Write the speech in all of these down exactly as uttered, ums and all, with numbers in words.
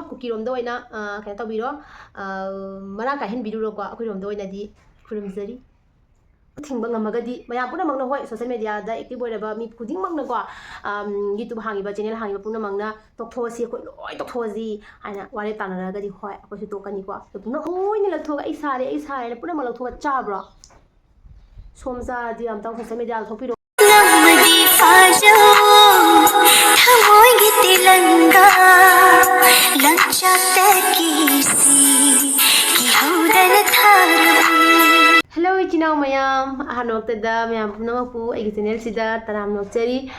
ꯀꯨꯀꯤꯔꯣꯝꯗ ꯑꯣꯏꯅ, ꯑ, ꯀꯩꯅꯣ ꯇꯧꯕꯤꯔꯣ, ꯑ, ꯃꯔꯥꯡ ꯀꯥꯏꯍꯟꯕꯤꯔꯨꯔꯣꯀꯣ꯫ ꯑꯩꯈꯣꯏꯔꯣꯝꯗ ꯑꯣꯏꯅꯗꯤ ꯈꯨꯔꯨꯝꯖꯔꯤ꯫ ꯊꯤꯡꯕ ꯉꯝꯃꯒꯗꯤ ꯃꯌꯥꯝ ꯄꯨꯝꯅꯃꯛꯅ, ꯍꯣꯏ, social media ꯗ active ꯑꯣꯏꯔꯕ ꯃꯤ ꯈꯨꯗꯤꯡꯃꯛꯅꯀꯣ, ꯑꯝ, YouTube ꯍꯥꯡꯉꯤꯕ, channel ꯍꯥꯡꯉꯤꯕ ꯄꯨꯝꯅꯃꯛꯅ ꯇꯣꯛꯊꯣꯛꯑꯁꯤ, ꯑꯩꯈꯣꯏ ꯂꯣꯏ ꯇꯣꯛꯊꯣꯛꯑꯁꯤ ꯍꯥꯏꯅ ꯋꯥꯔꯦꯞ ꯇꯥꯅꯔꯒꯗꯤ, ꯍꯣꯏ, ꯑꯩꯈꯣꯏꯁꯨ ꯇꯣꯛꯀꯅꯤꯀꯣ꯫ ꯑꯗꯨ ꯄꯨꯝꯅꯃꯛ ꯂꯣꯏꯅ ꯂꯧꯊꯣꯛꯑꯒ "ꯑꯩ ꯁꯥꯔꯦ, ꯑꯩ ꯁꯥꯔꯦꯅ" ꯄꯨꯝꯅꯃꯛ ꯂꯧꯊꯣꯛꯑꯒ ꯆꯥꯕ꯭ꯔꯣ? ꯁꯣꯝ ꯆꯥꯔꯗꯤ ꯑꯝꯇꯪ social media ꯗ ꯊꯣꯛꯄꯤꯔꯛꯑꯣ꯫ ꯅꯝꯃꯗꯤ ꯐꯥꯖꯧ, ꯊꯃꯣꯏꯒꯤ ꯇꯤꯂꯪꯒꯥ, ꯂꯪꯆꯥꯛꯇꯒꯤ ꯁꯤ, ꯀꯤꯍꯧꯗꯅ ꯊꯥꯔꯕꯤ꯫ Hello, ꯏꯆꯤꯟ ꯏꯅꯥꯎ ꯃꯌꯥꯝ, ꯑꯍꯥꯟꯕꯃꯛꯇꯗ ꯃꯌꯥꯝ ꯄꯨꯝꯅꯃꯛꯄꯨ ꯑꯩꯒꯤ channel ꯁꯤꯗ ꯇꯔꯥꯝꯅ ꯑꯣꯛꯆꯔꯤ꯫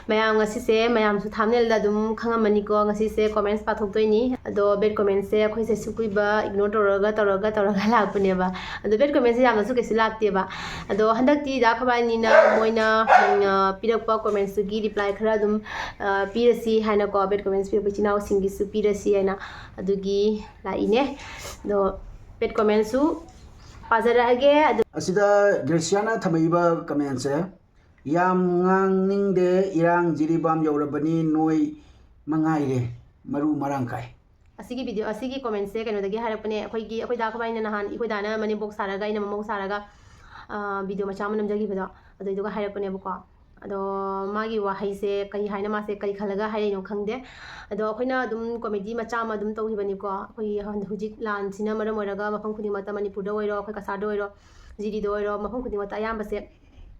ꯃꯌꯥꯝ, ꯉꯁꯤꯁꯦ ꯃꯌꯥꯝꯁꯨ thumbnail ꯗ ꯑꯗꯨꯝ ꯈꯪꯉꯝꯃꯅꯤꯀꯣ, ꯉꯁꯤꯁꯦ comments ꯄꯥꯊꯣꯛꯇꯣꯏꯅꯤ꯫ ꯑꯗꯣ bad comments ꯁꯦ ꯑꯩꯈꯣꯏꯁꯦ ꯁꯨꯛ ꯀꯨꯏꯕ ignore ꯇꯧꯔꯒ, ꯇꯧꯔꯒ, ꯇꯧꯔꯒ ꯂꯥꯛꯄꯅꯦꯕ꯫ ꯑꯗꯣ bad comments ꯁꯦ ꯌꯥꯝꯅꯁꯨ ꯀꯩꯁꯨ ꯂꯥꯛꯇꯦꯕ꯫ ꯑꯗꯣ ꯍꯟꯗꯛꯇꯤ ꯗꯥ ꯈꯣꯏꯕꯥꯅꯤꯅ ꯃꯣꯏꯅ, ꯎꯝ, ꯑ, ꯄꯤꯔꯛꯄ comments ꯇꯨꯒꯤ reply ꯈꯔ ꯑꯗꯨꯝ, ꯑ, ꯄꯤꯔꯁꯤ ꯍꯥꯏꯅꯀꯣ, bad comments ꯄꯤꯔꯛꯄ ꯏꯆꯤꯟ ꯏꯅꯥꯎꯁꯤꯡꯒꯤꯁꯨ ꯄꯤꯔꯁꯤ ꯍꯥꯏꯅ ꯑꯗꯨꯒꯤ ꯂꯥꯛꯏꯅꯦ꯫ ꯑꯗꯣ bad comments ꯁꯨ ꯄꯥꯖꯔꯛꯑꯒꯦ꯫ ꯑꯗꯨ ꯑꯁꯤꯗ ꯒ꯭ꯔꯦꯁꯤꯌꯥꯅ ꯊꯝꯃꯛꯏꯕ comment ꯁꯦ, "ꯌꯥꯝ ꯉꯥꯡꯅꯤꯡꯗꯦ, ꯏꯔꯥꯡ ꯖꯤꯔꯤꯕꯥꯝ ꯌꯧꯔꯕꯅꯤ, ꯅꯣꯏ ꯃꯉꯥꯏꯔꯦ ꯃꯔꯨ ꯃꯔꯥꯡ ꯀꯥꯏ"꯫ ꯑꯁꯤꯒꯤ video, ꯑꯁꯤꯒꯤ comment ꯁꯦ ꯀꯩꯅꯣꯗꯒꯤ ꯍꯥꯏꯔꯛꯄꯅꯦ꯫ ꯑꯩꯈꯣꯏꯒꯤ, ꯑꯩꯈꯣꯏ ꯗꯥ ꯈꯣꯏꯕꯥꯅꯤꯅ ꯅꯍꯥꯟ, ꯑꯩꯈꯣꯏ ꯗꯥꯅ ꯃꯅꯦꯝꯕꯣꯛ ꯁꯥꯔꯒ ꯑꯩꯅ ꯃꯃꯧ ꯁꯥꯔꯒ, ꯑ, video ꯃꯆꯥ ꯑꯃ ꯅꯝꯖꯈꯤꯕꯗꯣ, ꯑꯗꯨꯏꯗꯨꯒ ꯍꯥꯏꯔꯛꯄꯅꯦꯕꯀꯣ꯫ ꯑꯗꯣ ꯃꯥꯒꯤ ꯋꯥꯍꯩꯁꯦ ꯀꯔꯤ ꯍꯥꯏꯅ, ꯃꯥꯁꯦ ꯀꯔꯤ ꯈꯜꯂꯒ ꯍꯥꯏꯔꯛꯏꯅꯣ ꯈꯪꯗꯦ꯫ ꯑꯗꯣ ꯑꯩꯈꯣꯏꯅ ꯑꯗꯨꯝ comedy ꯃꯆꯥ ꯑꯃ ꯑꯗꯨꯝ ꯇꯧꯈꯤꯕꯅꯤꯀꯣ꯫ ꯑꯩꯈꯣꯏꯒꯤ ꯍꯧꯖꯤꯛ ꯂꯥꯟꯁꯤꯅ ꯃꯔꯝ ꯑꯣꯏꯔꯒ ꯃꯐꯝ ꯈꯨꯗꯤꯡꯃꯛꯇ, ꯃꯅꯤꯄꯨꯔꯗ ꯑꯣꯏꯔꯣ, ꯑꯩꯈꯣꯏ ꯀꯁꯥꯔꯗ ꯑꯣꯏꯔꯣ, ꯖꯤꯔꯤꯗ ꯑꯣꯏꯔꯣ, ꯃꯐꯝ ꯈꯨꯗꯤꯡꯃꯛꯇ ꯑꯌꯥꯝꯕꯁꯦ,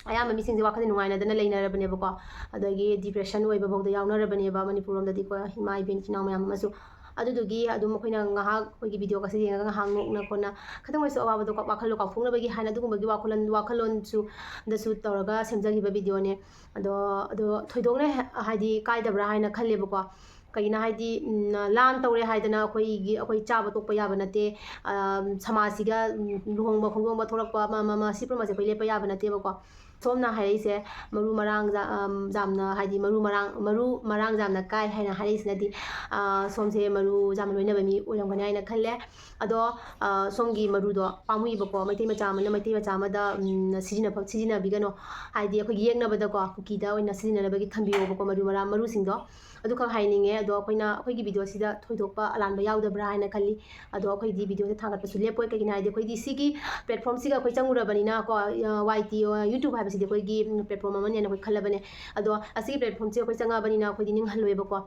ꯑꯌꯥꯝꯕ ꯃꯤꯁꯤꯡꯁꯦ ꯋꯥꯈꯜ ꯅꯨꯡꯉꯥꯏꯅꯗꯅ ꯂꯩꯅꯔꯕꯅꯦꯕꯀꯣ꯫ ꯑꯗꯒꯤ depression ꯑꯣꯏꯕ ꯐꯥꯎꯗ ꯌꯥꯎꯅꯔꯕꯅꯦꯕ ꯃꯅꯤꯄꯨꯔ ꯂꯣꯝꯗꯗꯤꯀꯣ, ꯏꯃꯥ ꯏꯕꯦꯟ ꯏꯆꯤꯟ ꯏꯅꯥꯎ ꯃꯌꯥꯝ ꯑꯃꯁꯨ꯫ ꯑꯗꯨꯗꯨꯒꯤ ꯑꯗꯨꯝ ꯑꯩꯈꯣꯏꯅ ꯉꯥꯏꯍꯥꯛ ꯑꯩꯈꯣꯏꯒꯤ video ꯒꯁꯦ ꯌꯦꯡꯉꯒ ꯉꯥꯏꯍꯥꯛ ꯅꯣꯛꯅ ꯈꯣꯠꯅ ꯈꯤꯇꯪ ꯑꯣꯏꯔꯁꯨ ꯑꯋꯥꯕꯗꯣ ꯀꯥꯎ-, ꯋꯥꯈꯜꯗꯣ ꯀꯥꯎꯊꯣꯛꯅꯕꯒꯤ ꯍꯥꯏꯅ ꯑꯗꯨꯒꯨꯝꯕꯒꯤ ꯋꯥꯈꯜꯂꯣꯟ, ꯋꯥꯈꯜꯂꯣꯟꯁꯨ ꯗꯁꯨ ꯇꯧꯔꯒ ꯁꯦꯝꯖꯈꯤꯕ video ꯅꯦ꯫ ꯑꯗꯣ, ꯑꯗꯣ ꯊꯣꯏꯗꯣꯛꯅ ꯍꯦ-, ꯍꯥꯏꯗꯤ ꯀꯥꯏꯗꯕ꯭ꯔꯥ ꯍꯥꯏꯅ ꯈꯜꯂꯦꯕꯀꯣ꯫ ꯀꯩꯒꯤꯅꯣ ꯍꯥꯏꯗꯤ, ꯎꯝ, ꯂꯥꯟ ꯇꯧꯔꯦ ꯍꯥꯏꯗꯅ ꯑꯩꯈꯣꯏꯒꯤ, ꯑꯩꯈꯣꯏ ꯆꯥꯕ ꯇꯣꯛꯄ ꯌꯥꯕ ꯅꯠꯇꯦ꯫ ꯑ, ꯁꯃꯥꯖꯁꯤꯒ, ꯎꯝ, ꯂꯨꯍꯣꯡꯕ ꯈꯣꯡꯗꯣꯡꯕ ꯊꯣꯛꯂꯛꯄ ꯑꯃ, ꯑꯃ, ꯑꯃ, ꯁꯤ ꯄꯨꯝꯕꯁꯦ ꯑꯩꯈꯣꯏ ꯂꯦꯞꯄ ꯌꯥꯕ ꯅꯠꯇꯦꯕꯀꯣ꯫ ꯁꯣꯝꯅ ꯍꯥꯏꯔꯛꯏꯁꯦ ꯃꯔꯨ ꯃꯔꯥꯡ ꯖꯥ-, ꯑꯝ, ꯌꯥꯝꯅ, ꯍꯥꯏꯗꯤ ꯃꯔꯨ ꯃꯔꯥꯡ, ꯃꯔꯨ ꯃꯔꯥꯡ ꯌꯥꯝꯅ ꯀꯥꯏ ꯍꯥꯏꯅ ꯍꯥꯏꯔꯛꯏꯁꯤꯅꯗꯤ, ꯑ, ꯁꯣꯝꯁꯦ ꯃꯔꯨ ꯌꯥꯝꯅ ꯂꯣꯏꯅꯕ ꯃꯤ ꯑꯣꯏꯔꯝꯒꯅꯤ ꯍꯥꯏꯅ ꯈꯜꯂꯦ꯫ ꯑꯗꯣ, ꯑ, ꯁꯣꯝꯒꯤ ꯃꯔꯨꯗꯣ ꯄꯥꯝꯃꯨꯏꯕꯀꯣ, ꯃꯩꯇꯩ ꯃꯆꯥ ꯑꯃꯅ ꯃꯩꯇꯩ ꯃꯆꯥ ꯑꯃꯗ, ꯎꯝ, ꯁꯤꯖꯤꯟꯅꯐꯝ, ꯁꯤꯖꯤꯟꯅꯕꯤꯒꯅꯣ꯫ ꯍꯥꯏꯗꯤ ꯑꯩꯈꯣꯏꯒꯤ ꯌꯦꯛꯅꯕꯗꯀꯣ, ꯀꯨꯀꯤꯗ ꯑꯣꯏꯅ ꯁꯤꯖꯤꯟꯅꯅꯕꯒꯤ ꯊꯝꯕꯤꯌꯣꯕꯀꯣ, ꯃꯔꯨ ꯃꯔꯥꯡ, ꯃꯔꯨꯁꯤꯡꯗꯣ꯫ ꯑꯗꯨꯈꯛ ꯍꯥꯏꯅꯤꯡꯉꯦ꯫ ꯑꯗꯣ ꯑꯩꯈꯣꯏꯅ, ꯑꯩꯈꯣꯏꯒꯤ ꯚꯤꯗꯤꯑꯣꯁꯤꯗ ꯊꯣꯏꯗꯣꯛꯄ ꯑꯂꯥꯟꯕ ꯌꯥꯎꯗꯕ꯭ꯔꯥ ꯍꯥꯏꯅ ꯈꯜꯂꯤ꯫ ꯑꯗꯣ ꯑꯩꯈꯣꯏꯗꯤ ꯚꯤꯗꯤꯑꯣꯁꯦ ꯊꯥꯡꯒꯠꯄꯁꯨ ꯂꯦꯞꯄꯣꯏ꯫ ꯀꯩꯒꯤꯅꯣ ꯍꯥꯏꯗꯤ ꯑꯩꯈꯣꯏꯗꯤ ꯁꯤꯒꯤ ꯄ꯭ꯂꯦꯠꯐꯣꯝꯁꯤꯒ ꯑꯩꯈꯣꯏ ꯆꯪꯉꯨꯔꯕꯅꯤꯅ ꯀꯣ, ꯑ, ꯋꯥꯏ ꯇꯤ, ꯑ, YouTube ꯍꯥꯏꯕꯁꯤꯗꯤ ꯑꯩꯈꯣꯏꯒꯤ, ꯎꯝ, ꯄ꯭ꯂꯦꯠꯐꯣꯝ ꯑꯃꯅꯦꯅ ꯑꯩꯈꯣꯏ ꯈꯜꯂꯕꯅꯦ꯫ ꯑꯗꯣ ꯑꯁꯤꯒꯤ ꯄ꯭ꯂꯦꯠꯐꯣꯝꯁꯦ ꯑꯩꯈꯣꯏ ꯆꯪꯉꯛꯑꯕꯅꯤꯅ ꯑꯩꯈꯣꯏꯗꯤ ꯅꯤꯡꯍꯜꯂꯣꯏꯕꯀꯣ꯫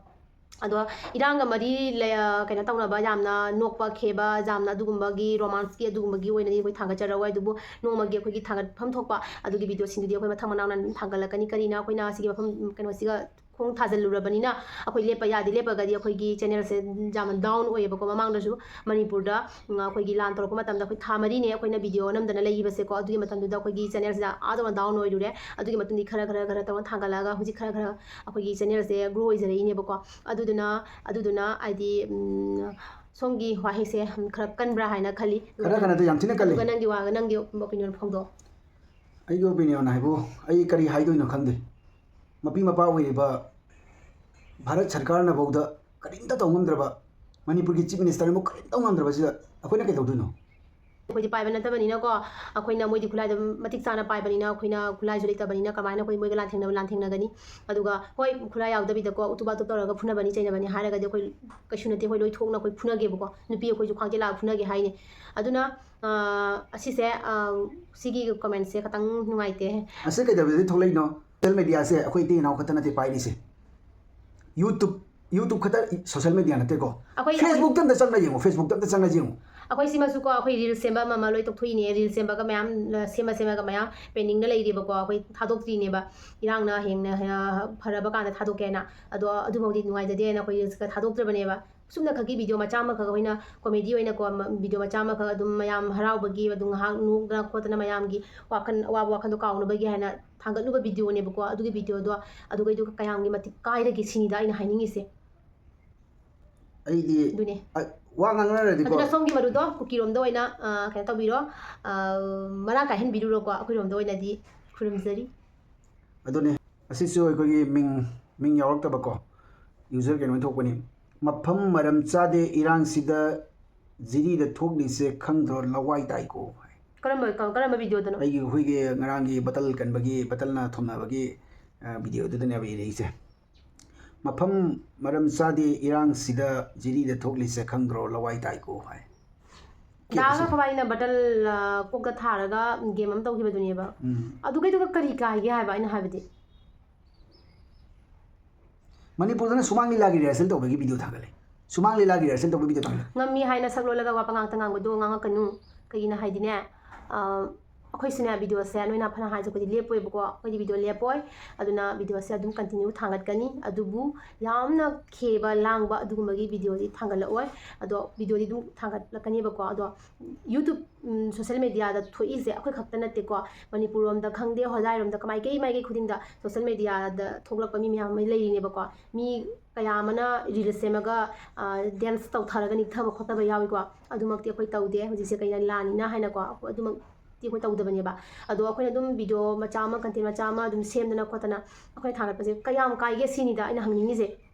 ꯑꯗꯣ ꯏꯔꯥꯡꯒ ꯃꯔꯤ ꯂꯩ-, ꯑ, ꯀꯩꯅꯣ ꯇꯧꯅꯕ, ꯌꯥꯝꯅ ꯅꯣꯛꯄ ꯈꯦꯕ, ꯌꯥꯝꯅ ꯑꯗꯨꯒꯨꯝꯕꯒꯤ ꯔꯣꯃꯥꯟꯁꯀꯤ ꯑꯗꯨꯒꯨꯝꯕꯒꯤ ꯑꯣꯏꯅꯗꯤ ꯑꯩꯈꯣꯏ ꯊꯥꯡꯒꯠꯆꯔꯛꯑꯣꯏ꯫ ꯑꯗꯨꯕꯨ ꯅꯣꯡꯃꯒꯤ ꯑꯩꯈꯣꯏꯒꯤ ꯊꯥꯡꯒꯠꯐꯝ ꯊꯣꯛꯄ ꯑꯗꯨꯒꯤ ꯚꯤꯗꯤꯑꯣꯁꯤꯡꯗꯨꯗꯤ ꯑꯩꯈꯣꯏ ꯃꯊꯪ ꯃꯅꯥꯎ ꯅꯥꯏꯅ ꯑꯗꯨꯝ ꯊꯥꯡꯒꯠꯂꯛꯀꯅꯤ꯫ ꯀꯔꯤꯅ ꯑꯩꯈꯣꯏꯅ ꯁꯤꯒꯤ ꯃꯐꯝ, ꯀꯩꯅꯣꯁꯤꯒ ꯈꯣꯡ ꯊꯥꯖꯤꯜꯂꯨꯔꯕꯅꯤꯅ ꯑꯩꯈꯣꯏ ꯂꯦꯞꯄ ꯌꯥꯗꯦ꯫ ꯂꯦꯞꯄꯒꯗꯤ ꯑꯩꯈꯣꯏꯒꯤ ꯆꯦꯅꯦꯜꯁꯦ ꯌꯥꯝꯅ ꯗꯥꯎꯟ ꯑꯣꯏꯌꯦꯕꯀꯣ꯫ ꯃꯃꯥꯡꯗꯁꯨ ꯃꯅꯤꯄꯨꯔꯗ, ꯎꯝ, ꯑꯩꯈꯣꯏꯒꯤ ꯂꯥꯟ ꯇꯧꯔꯛꯄ ꯃꯇꯝꯗ ꯑꯩꯈꯣꯏ ꯊꯥ ꯃꯔꯤꯅꯦ ꯑꯩꯈꯣꯏꯅ ꯚꯤꯗꯤꯑꯣ ꯅꯝꯗꯅ ꯂꯩꯈꯤꯕꯁꯦꯀꯣ꯫ ꯑꯗꯨꯒꯤ ꯃꯇꯝꯗꯨꯗ ꯑꯩꯈꯣꯏꯒꯤ ꯆꯦꯅꯦꯜꯁꯤꯗ ꯑꯥ ꯌꯧꯅ ꯗꯥꯎꯟ ꯑꯣꯏꯔꯨꯔꯦ꯫ ꯑꯗꯨꯒꯤ ꯃꯇꯨꯡꯗꯤ ꯈꯔ ꯈꯔ ꯈꯔ ꯇꯧꯅ ꯊꯥꯡꯒꯠꯂꯛꯑꯒ ꯍꯧꯖꯤꯛ ꯈꯔ ꯈꯔ ꯑꯩꯈꯣꯏꯒꯤ ꯆꯦꯅꯦꯜꯁꯦ ꯒ꯭ꯔꯣ ꯑꯣꯏꯖꯔꯛꯏꯅꯦꯕꯀꯣ꯫ ꯑꯗꯨꯗꯨꯅ, ꯑꯗꯨꯗꯨꯅ ꯍꯥꯏꯗꯤ, ꯎꯝ, ꯁꯣꯝꯒꯤ ꯋꯥꯍꯩꯁꯦ ꯈꯔ ꯀꯟꯕ꯭ꯔꯥ ꯍꯥꯏꯅ ꯈꯜꯂꯤ꯫ ꯈꯔ ꯀꯟꯅꯗꯤ ꯌꯥꯝ ꯊꯤꯅ ꯀꯜꯂꯤ꯫ ꯑꯗꯨꯒ ꯅꯪꯒꯤ ꯋꯥ, ꯅꯪꯒꯤ ꯑꯣꯄꯤꯅꯤꯌꯟ ꯐꯣꯡꯗꯣꯛꯑꯣ꯫ ꯑꯩꯒꯤ ꯑꯣꯄꯤꯅꯤꯌꯟ ꯍꯥꯏꯕꯨ ꯑꯩ ꯀꯔꯤ ꯍꯥꯏꯗꯣꯏꯅꯣ ꯈꯪꯗꯦ꯫ ꯃꯄꯤ ꯃꯄꯥ ꯑꯣꯏꯔꯤꯕ ꯚꯥꯔꯠ ꯁꯔꯀꯥꯔꯅꯐꯥꯎꯗ ꯀꯔꯤꯝꯇ ꯇꯧ ꯉꯝꯗ꯭ꯔꯕ, ꯃꯅꯤꯄꯨꯔꯒꯤ ꯆꯤꯐ ꯃꯤꯅꯤꯁꯇꯔꯅꯕꯨ ꯀꯔꯤꯝꯇ ꯇꯧ ꯉꯝꯗ꯭ꯔꯕꯁꯤꯗ ꯑꯩꯈꯣꯏꯅ ꯀꯩꯗꯧꯗꯣꯏꯅꯣ? ꯑꯩꯈꯣꯏꯗꯤ ꯄꯥꯏꯕ ꯅꯠꯇꯕꯅꯤꯅꯀꯣ, ꯑꯩꯈꯣꯏꯅ, ꯃꯣꯏꯗꯤ ꯈꯨꯠꯂꯥꯏꯗꯣ ꯃꯇꯤꯛ ꯆꯥꯅ ꯄꯥꯏꯕꯅꯤꯅ ꯑꯩꯈꯣꯏꯅ ꯈꯨꯠꯂꯥꯏꯁꯨ ꯂꯩꯇꯕꯅꯤꯅ ꯀꯃꯥꯏꯅ ꯑꯩꯈꯣꯏ ꯃꯣꯏꯒ ꯂꯥꯟꯊꯦꯡꯅꯕ, ꯂꯥꯟꯊꯦꯡꯅꯒꯅꯤ? ꯑꯗꯨꯒ ꯍꯣꯏ, ꯈꯨꯠꯂꯥꯏ ꯌꯥꯎꯗꯕꯤꯗꯀꯣ ꯎꯇꯨꯞ ꯋꯥꯇꯨꯞ ꯇꯧꯔꯒ ꯐꯨꯅꯕꯅꯤ ꯆꯩꯅꯕꯅꯤ ꯍꯥꯏꯔꯒꯗꯤ ꯑꯩꯈꯣꯏ ꯀꯩꯁꯨ ꯅꯠꯇꯦ, ꯑꯩꯈꯣꯏ ꯂꯣꯏ ꯊꯣꯛꯅ ꯑꯩꯈꯣꯏ ꯐꯨꯅꯒꯦꯕꯀꯣ꯫ ꯅꯨꯄꯤ ꯑꯩꯈꯣꯏꯁꯨ ꯈ꯭ꯋꯥꯡ ꯆꯦꯠꯂꯒ ꯐꯨꯅꯒꯦ ꯍꯥꯏꯅꯤ꯫ ꯑꯗꯨꯅ, ꯑ, ꯑꯁꯤꯁꯦ, ꯑ, ꯁꯤꯒꯤ ꯀꯃꯦꯟꯁꯦ ꯈꯤꯇꯪ ꯅꯨꯡꯉꯥꯏꯇꯦ꯫ ꯑꯁꯤ ꯀꯩꯗꯧꯕꯗꯒꯤ ꯊꯣꯛꯂꯛꯏꯅꯣ? ꯁꯣꯁꯦꯜ ꯃꯦꯗꯤꯌꯥꯁꯦ ꯑꯩꯈꯣꯏ ꯏꯇꯩ ꯏꯅꯥꯎ ꯈꯛꯇ ꯅꯠꯇꯦ ꯄꯥꯏꯔꯤꯁꯦ꯫ YouTube, YouTube ꯈꯛꯇ ꯁꯣꯁꯦꯜ ꯃꯦꯗꯤꯌꯥ ꯅꯠꯇꯦꯀꯣ꯫ ꯑꯩꯈꯣꯏ, Facebook-ꯇ ꯑꯝꯇ ꯆꯪꯉ ꯌꯦꯡꯉꯨ, Facebook-ꯇ ꯑꯝꯇ ꯆꯪꯉ ꯌꯦꯡꯉꯨ꯫ ꯑꯩꯈꯣꯏ ꯁꯤꯃꯁꯨꯀꯣ, ꯑꯩꯈꯣꯏ ꯔꯤꯜꯁ ꯁꯦꯝꯕ ꯑꯃ ꯑꯃ ꯂꯣꯏ ꯇꯣꯛꯊꯣꯛꯏꯅꯦ꯫ ꯔꯤꯜꯁ ꯁꯦꯝꯕꯒ ꯃꯌꯥꯝ, ꯑ, ꯁꯦꯝꯃ ꯁꯦꯝꯃꯒ ꯃꯌꯥꯝ ꯄꯦꯟꯗꯤꯡꯗ ꯂꯩꯔꯤꯕꯀꯣ꯫ ꯑꯩꯈꯣꯏ ꯊꯥꯗꯣꯛꯇ꯭ꯔꯤꯅꯦꯕ, ꯏꯔꯥꯡꯅ ꯍꯦꯟꯅ, ꯑ, ꯐꯔꯕ ꯀꯥꯟꯗ ꯊꯥꯗꯣꯛꯀꯦꯅ꯫ ꯑꯗꯣ ꯑꯗꯨꯐꯥꯎꯗꯤ ꯅꯨꯡꯉꯥꯏꯖꯗꯦꯅ ꯑꯩꯈꯣꯏ ꯔꯤꯜꯁꯀ ꯊꯥꯗꯣꯛꯇ꯭ꯔꯕꯅꯦꯕ꯫ ꯁꯨꯝꯅ ꯈꯛꯀꯤ ꯚꯤꯗꯤꯑꯣ ꯃꯆꯥ ꯑꯃꯈꯛ ꯑꯩꯈꯣꯏꯅ ꯀꯣꯃꯦꯗꯤ ꯑꯣꯏꯅꯀꯣ, ꯃ-, ꯚꯤꯗꯤꯑꯣ ꯃꯆꯥ ꯑꯃꯈꯛ ꯑꯗꯨꯝ ꯃꯌꯥꯝ ꯍꯔꯥꯎꯕꯒꯤ, ꯑꯗꯨꯝ ꯉꯥꯏꯍꯥꯛ ꯅꯣꯛꯇꯅ ꯈꯣꯠꯇꯅ ꯃꯌꯥꯝꯒꯤ ꯋꯥꯈꯜ, ꯑꯋꯥꯕ ꯋꯥꯈꯜꯗꯣ ꯀꯥꯎꯅꯕꯒꯤ ꯍꯥꯏꯅ ꯊꯥꯡꯒꯠꯂꯨꯕ ꯚꯤꯗꯤꯑꯣꯅꯦꯕꯀꯣ꯫ ꯑꯗꯨꯒꯤ ꯚꯤꯗꯤꯑꯣꯗꯣ, ꯑꯗꯨꯒꯩꯗꯣ ꯀꯌꯥꯝꯒꯤ ꯃꯇꯤꯛ ꯀꯥꯏꯔꯒꯦ ꯁꯤꯅꯤꯗ ꯑꯩꯅ ꯍꯥꯏꯅꯤꯡꯉꯤꯁꯦ꯫ ꯑꯩꯗꯤ ꯑꯗꯨꯅꯦ꯫ ꯑ, ꯋꯥ ꯉꯥꯡꯅꯔꯗꯤꯀꯣ꯫ ꯑꯗꯨꯅ ꯁꯣꯝꯒꯤ ꯃꯔꯨꯗꯣ ꯀꯨꯀꯤꯔꯣꯝꯗ ꯑꯣꯏꯅ, ꯑ, ꯀꯩꯅꯣ ꯇꯧꯕꯤꯔꯣ, ꯑ, ꯃꯔꯥꯡ ꯀꯥꯏꯍꯟꯕꯤꯔꯨꯔꯣꯀꯣ꯫ ꯑꯩꯈꯣꯏꯔꯣꯝꯗ ꯑꯣꯏꯅꯗꯤ ꯈꯨꯔꯨꯝꯖꯔꯤ꯫ ꯑꯗꯨꯅꯦ, ꯑꯁꯤꯁꯨ ꯑꯩꯈꯣꯏꯒꯤ ꯃꯤꯡ ꯃꯤꯡ ꯌꯥꯎꯔꯛꯇꯕꯀꯣ, ꯌꯨꯖꯔ ꯀꯩꯅꯣ ꯊꯣꯛꯄꯅꯤ꯫ "ꯃꯐꯝ ꯃꯔꯝ ꯆꯥꯗꯦ ꯏꯔꯥꯡꯁꯤꯗ, ꯖꯤꯔꯤꯗ ꯊꯣꯛꯂꯤꯁꯦ ꯈꯪꯗ꯭ꯔꯣ, ꯂꯋꯥꯏ ꯇꯥꯏꯀꯣ" ꯍꯥꯏ꯫ ꯀꯔꯝꯕ ꯀ- ꯀꯔꯝꯕ ꯚꯤꯗꯤꯑꯣꯗꯅꯣ? ꯑꯩꯒꯤ ꯑꯩꯈꯣꯏꯒꯤ ꯉꯔꯥꯡꯒꯤ ꯕꯇꯜ ꯀꯟꯕꯒꯤ, ꯕꯇꯜꯅ ꯊꯣꯝꯅꯕꯒꯤ, ꯑ, ꯚꯤꯗꯤꯑꯣꯗꯨꯗꯅꯦꯕ ꯏꯔꯛꯏꯁꯦ꯫ "ꯃꯐꯝ ꯃꯔꯝ ꯆꯥꯗꯦ ꯏꯔꯥꯡꯁꯤꯗ, ꯖꯤꯔꯤꯗ ꯊꯣꯛꯂꯤꯁꯦ ꯈꯪꯗ꯭ꯔꯣ, ꯂꯋꯥꯏ ꯇꯥꯏꯀꯣ" ꯍꯥꯏ꯫ ꯗꯥꯒ ꯈꯣꯕꯥꯏꯅ ꯕꯇꯜ, ꯑ, ꯀꯣꯛꯇ ꯊꯥꯔꯒ ꯒꯦꯝ ꯑꯃ ꯇꯧꯈꯤꯕꯗꯨꯅꯦꯕ꯫ ꯎꯝ꯫ ꯑꯗꯨꯒꯩꯗꯨꯒ ꯀꯔꯤ ꯀꯥꯏꯒꯦ ꯍꯥꯏꯕ ꯑꯩꯅ ꯍꯥꯏꯕꯗꯤ? ꯃꯅꯤꯄꯨꯔꯗꯅ ꯁꯨꯃꯥꯡ ꯂꯤꯂꯥꯒꯤ ꯔꯤꯍꯔꯁꯦꯜ ꯇꯧꯕꯒꯤ ꯚꯤꯗꯤꯑꯣ ꯊꯥꯒꯠꯂꯦ꯫ ꯁꯨꯃꯥꯡ ꯂꯤꯂꯥꯒꯤ ꯔꯤꯍꯔꯁꯦꯜ ꯇꯧꯕꯒꯤ ꯚꯤꯗꯤꯑꯣ ꯊꯥꯒꯠꯂꯦ꯫ ꯉꯝꯃꯤ ꯍꯥꯏꯅ ꯁꯛ ꯂꯣꯜꯂꯒ ꯋꯥ ꯄꯉꯥꯡꯇ ꯉꯥꯡꯕꯗꯣ ꯉꯥꯡꯉꯛꯀꯅꯨ꯫ ꯀꯩꯒꯤꯅꯣ ꯍꯥꯏꯗꯤꯅꯦ, ꯑ, ꯑꯩꯈꯣꯏꯁꯨꯅꯦ ꯚꯤꯗꯤꯑꯣꯁꯦ ꯅꯣꯏꯅ ꯐꯅ ꯍꯥꯏꯔꯁꯨ ꯑꯩꯈꯣꯏꯗꯤ ꯂꯦꯞꯄꯣꯏꯕꯀꯣ꯫ ꯑꯩꯈꯣꯏꯗꯤ ꯚꯤꯗꯤꯑꯣ ꯂꯦꯞꯄꯣꯏ꯫ ꯑꯗꯨꯅ ꯚꯤꯗꯤꯑꯣꯁꯦ ꯑꯗꯨꯝ ꯀꯟꯇꯤꯅ꯭ꯌꯨ ꯊꯥꯡꯒꯠꯀꯅꯤ꯫ ꯑꯗꯨꯕꯨ ꯌꯥꯝꯅ ꯈꯦꯕ ꯂꯥꯡꯕ ꯑꯗꯨꯒꯨꯝꯕꯒꯤ ꯚꯤꯗꯤꯑꯣꯗꯤ ꯊꯥꯡꯒꯠꯂꯛꯑꯣꯏ꯫ ꯑꯗꯣ ꯚꯤꯗꯤꯑꯣꯗꯤ ꯑꯗꯨꯝ ꯊꯥꯡꯒꯠꯂꯛꯀꯅꯦꯕꯀꯣ꯫ ꯑꯗꯣ YouTube, ꯎꯝ, ꯁꯣꯁꯦꯜ ꯃꯦꯗꯤꯌꯥꯗ ꯊꯣꯛꯏꯁꯦ ꯑꯩꯈꯣꯏ ꯈꯛꯇ ꯅꯠꯇꯦꯀꯣ꯫ ꯃꯅꯤꯄꯨꯔꯔꯣꯝꯗ ꯈꯪꯗꯦ, ꯍꯣꯖꯥꯏꯔꯣꯝꯗ ꯀꯃꯥꯏ ꯀꯩ ꯃꯥꯏꯀꯩ ꯈꯨꯗꯤꯡꯗ ꯁꯣꯁꯦꯜ ꯃꯦꯗꯤꯌꯥꯗ ꯊꯣꯛꯂꯛꯄ ꯃꯤ ꯃꯌꯥꯝ ꯑꯃ ꯂꯩꯔꯤꯅꯦꯕꯀꯣ꯫ ꯃꯤ ꯀꯌꯥ ꯑꯃꯅ ꯔꯤꯜꯁ ꯁꯦꯝꯃꯒ, ꯑ, ꯗꯦꯟꯁ ꯇꯧꯊꯔꯒ ꯅꯤꯛꯊꯕ ꯈꯣꯠꯊꯕ ꯌꯥꯎꯏꯀꯣ꯫ ꯑꯗꯨꯃꯛꯇꯤ ꯑꯩꯈꯣꯏ ꯇꯧꯗꯦ꯫ ꯍꯧꯖꯤꯛꯁꯦ ꯀꯩꯅ ꯂꯥꯟꯅꯤꯅ ꯍꯥꯏꯅꯀꯣ, ꯑꯩꯈꯣꯏ ꯑꯗꯨꯃꯛꯇꯤ ꯑꯩꯈꯣꯏ ꯇꯧꯗꯕꯅꯦꯕ꯫ ꯑꯗꯣ ꯑꯩꯈꯣꯏꯅ ꯑꯗꯨꯝ ꯚꯤꯗꯤꯑꯣ ꯃꯆꯥ ꯑꯃ, ꯀꯟꯇꯦꯟ ꯃꯆꯥ ꯑꯃ ꯑꯗꯨꯝ ꯁꯦꯝꯗꯅ ꯈꯣꯠꯇꯅ ꯑꯩꯈꯣꯏꯅ ꯊꯥꯒꯠꯄꯁꯦ ꯀꯌꯥꯝ ꯀꯥꯏꯒꯦ ꯁꯤꯅꯤꯗ ꯑꯩꯅ ꯍꯪꯅꯤꯡꯉꯤꯁꯦ꯫